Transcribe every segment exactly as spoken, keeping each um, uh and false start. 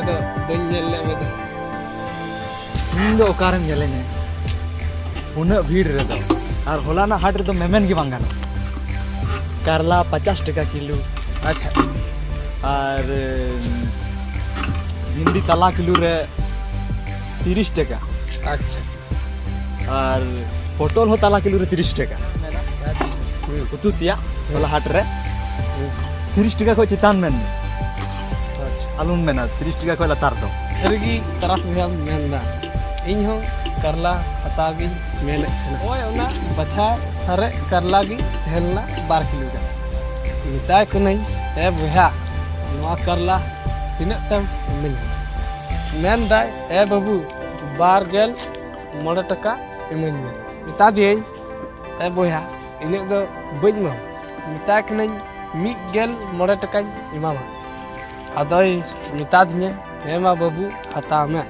ᱫᱚ ᱵᱟᱹᱧ ᱧᱮᱞ ᱞᱮᱫ ᱢᱮᱫᱚ᱾ ᱤᱧ ᱫᱚ ᱚᱠᱟᱨᱮᱢ ᱧᱮᱞᱮᱧᱟ ᱩᱱᱟᱹᱜ ᱵᱷᱤᱲ ᱨᱮᱫᱚ? ᱟᱨ ᱦᱚᱞᱟᱱᱟᱜ ᱦᱟᱴ ᱨᱮᱫᱚ ᱢᱮᱢᱮᱱ ᱜᱮ ᱵᱟᱝ ᱜᱟᱱᱚᱜᱼᱟ᱾ ᱠᱟᱨᱞᱟ ᱯᱚᱪᱟᱥ ᱴᱟᱠᱟ ᱠᱤᱞᱳ᱾ ᱟᱪᱪᱷᱟ᱾ ᱟᱨ ᱵᱷᱤᱱᱰᱤ ᱛᱟᱞᱟ ᱠᱤᱞᱳ ᱨᱮ ᱛᱤᱨᱤᱥ ᱴᱟᱠᱟ᱾ ᱟᱪᱪᱷᱟ᱾ ᱟᱨ ᱯᱚᱴᱚᱞ ᱦᱚᱸ ᱛᱟᱞᱟ ᱠᱤᱞᱳ ᱨᱮ ᱛᱤᱨᱤᱥ ᱴᱟᱠᱟ᱾ ᱟᱪᱪᱷᱟ᱾ ᱦᱩᱸ᱾ ᱩᱛᱩ ᱛᱮᱭᱟᱜ ᱦᱚᱞᱟ ᱦᱟᱴ ᱨᱮ ᱦᱩᱸ᱾ ᱛᱤᱨᱤᱥ ᱴᱟᱠᱟ ᱠᱷᱚᱱ ᱪᱮᱛᱟᱱ ᱢᱮᱱ ᱢᱮ᱾ ᱟᱪᱪᱷᱟ᱾ ᱟᱞᱚᱢ ᱢᱮᱱᱟ, ᱛᱤᱨᱤᱥ ᱴᱟᱠᱟ ᱠᱷᱚᱱ ᱞᱟᱛᱟᱨ ᱫᱚ᱾ ᱥᱟᱹᱨᱤᱜᱮ ᱛᱟᱨᱟᱥ ᱵᱚᱭᱦᱟᱢ ᱢᱮᱱᱫᱟ, ᱤᱧ ᱦᱚᱸ ᱠᱟᱨᱞᱟ ᱦᱟᱛᱟᱣ ᱜᱤᱧ ᱢᱮᱱᱮᱫ ᱠᱟᱱᱟ᱾ ᱦᱳᱭ, ᱚᱱᱟ ᱵᱟᱪᱷᱟ ᱥᱟᱨᱮᱡ ᱠᱟᱨᱞᱟ ᱜᱮ ᱛᱟᱦᱮᱸ ᱞᱮᱱᱟ ᱵᱟᱨ ᱠᱤᱞᱳ ᱜᱟᱱ᱾ ᱢᱮᱛᱟᱭ ᱠᱟᱹᱱᱟᱹᱧ, ᱮ ᱵᱚᱭᱦᱟ, ᱱᱚᱣᱟ ᱠᱟᱨᱞᱟ ᱛᱤᱱᱟᱹᱜ ᱛᱮᱢ ᱤᱢᱟᱹᱧᱟ? ᱢᱮᱱᱫᱟᱭ, ᱮ ᱵᱟᱹᱵᱩ, ᱵᱟᱨ ᱜᱮᱞ ᱢᱚᱬᱮ ᱴᱟᱠᱟ ᱤᱢᱟᱹᱧ ᱢᱮ᱾ ᱢᱮᱛᱟ ᱫᱤᱭᱟᱹᱧ, ᱮ ᱵᱚᱭᱦᱟ, ᱤᱱᱟᱹᱜ ᱫᱚ ᱵᱟᱹᱧ ᱮᱢᱟᱢᱟ᱾ ᱢᱮᱛᱟᱭ ᱠᱟᱹᱱᱟᱹᱧ, ᱢᱤᱫ ᱜᱮᱞ ᱢᱚᱬᱮ ᱴᱟᱠᱟᱧ ᱮᱢᱟᱢᱟ᱾ ᱟᱫᱚᱭ ᱢᱮᱛᱟ ᱫᱤᱧᱟᱹ, ᱦᱮᱸ ᱢᱟ ᱵᱟᱹᱵᱩ, ᱦᱟᱛᱟᱣ ᱢᱮ᱾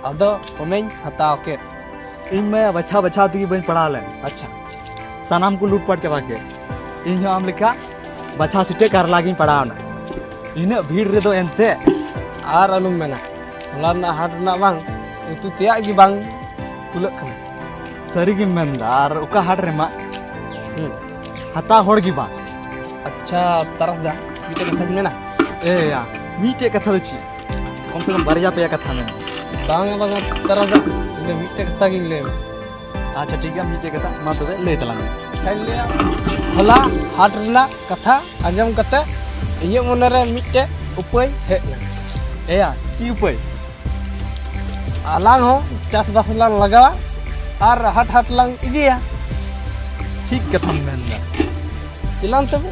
ᱟᱫᱚ ᱚᱱᱟᱧ ᱦᱟᱛᱟᱣ ᱠᱮᱫ᱾ ᱤᱧ ᱢᱟ ᱵᱟᱪᱷᱟᱣ ᱵᱟᱪᱷᱟᱣ ᱛᱮᱜᱮ ᱵᱟᱹᱧ ᱯᱟᱲᱟᱣ ᱞᱮᱱ᱾ ᱟᱪᱪᱷᱟ᱾ ᱥᱟᱱᱟᱢ ᱠᱚ ᱞᱩᱴ ᱯᱟᱴ ᱪᱟᱵᱟ ᱠᱮᱫ᱾ ᱤᱧ ᱦᱚᱸ ᱟᱢ ᱞᱮᱠᱟ ᱵᱟᱪᱷᱟᱣ ᱥᱤᱴᱟᱹ ᱠᱟᱨᱞᱟ ᱜᱤᱧ ᱯᱟᱲᱟᱣ ᱮᱱᱟ᱾ ᱤᱱᱟᱹᱜ ᱵᱷᱤᱲ ᱨᱮᱫᱚ ᱮᱱᱛᱮ᱾ ᱟᱨ ᱟᱞᱚᱢ ᱢᱮᱱᱟ, ᱦᱚᱞᱟ ᱨᱮᱱᱟᱜ ᱦᱟᱴ ᱨᱮᱱᱟᱜ ᱵᱟᱝ, ᱩᱛᱩ ᱛᱮᱭᱟᱜ ᱜᱮ ᱵᱟᱝ ᱠᱩᱞᱟᱹᱜ ᱠᱟᱱᱟ᱾ ᱥᱟᱹᱨᱤ ᱜᱮᱢ ᱢᱮᱱᱫᱟ, ᱟᱨ ᱚᱠᱟ ᱦᱟᱴ ᱨᱮᱢᱟ ᱦᱩᱸ᱾ ᱦᱟᱛᱟᱣ ᱦᱚᱲ ᱜᱮ ᱵᱟᱝ᱾ ᱟᱪᱪᱷᱟ ᱛᱟᱨᱟᱥ ᱫᱟ, ᱢᱤᱫᱴᱮᱡ ᱠᱟᱛᱷᱟᱧ ᱢᱮᱱᱟ᱾ ᱮ ᱭᱟ, ᱢᱤᱫᱴᱮᱡ ᱠᱟᱛᱷᱟ ᱫᱚ ᱪᱮᱫ? ᱠᱚᱢ ᱥᱮ ᱠᱚᱢ ᱵᱟᱨᱭᱟ ᱯᱮᱭᱟ ᱠᱟᱛᱷᱟ ᱢᱮᱱ᱾ ᱵᱟᱝ ᱵᱟᱝ ᱛᱟᱨᱟᱥ ᱫᱟ, ᱤᱧ ᱫᱚ ᱢᱤᱫᱴᱮᱡ ᱠᱟᱛᱷᱟ ᱜᱤᱧ ᱞᱟᱹᱭ ᱟᱢᱟ᱾ ᱟᱪᱪᱷᱟ ᱴᱷᱤᱠ ᱜᱮᱭᱟ, ᱢᱤᱫᱴᱮᱡ ᱠᱟᱛᱷᱟ ᱢᱟ ᱛᱚᱵᱮ ᱞᱟᱹᱭ ᱛᱟᱞᱟᱝ ᱢᱮ᱾ ᱟᱪᱪᱷᱟᱧ ᱞᱟᱹᱭᱟ, ᱦᱚᱞᱟ ᱦᱟᱴ ᱨᱮᱱᱟᱜ ᱠᱟᱛᱷᱟ ᱟᱸᱡᱚᱢ ᱠᱟᱛᱮ ᱤᱧᱟᱹᱜ ᱢᱚᱱᱮᱨᱮ ᱢᱤᱫᱴᱮᱡ ᱩᱯᱟᱹᱭ ᱦᱮᱡ ᱮᱱᱟ᱾ ᱮᱭᱟ, ᱪᱮᱫ ᱩᱯᱟᱹᱭ? ᱟᱞᱟᱝ ᱦᱚᱸ ᱪᱟᱥᱵᱟᱥ ᱞᱟᱝ ᱞᱟᱜᱟᱣᱟ ᱟᱨ ᱦᱟᱴ ᱦᱟᱴ ᱞᱟᱝ ᱤᱫᱤᱭᱟ᱾ ᱴᱷᱤᱠ ᱠᱟᱛᱷᱟᱢ ᱢᱮᱱᱫᱟ᱾ ᱪᱮᱞᱟᱝ ᱛᱚᱵᱮ?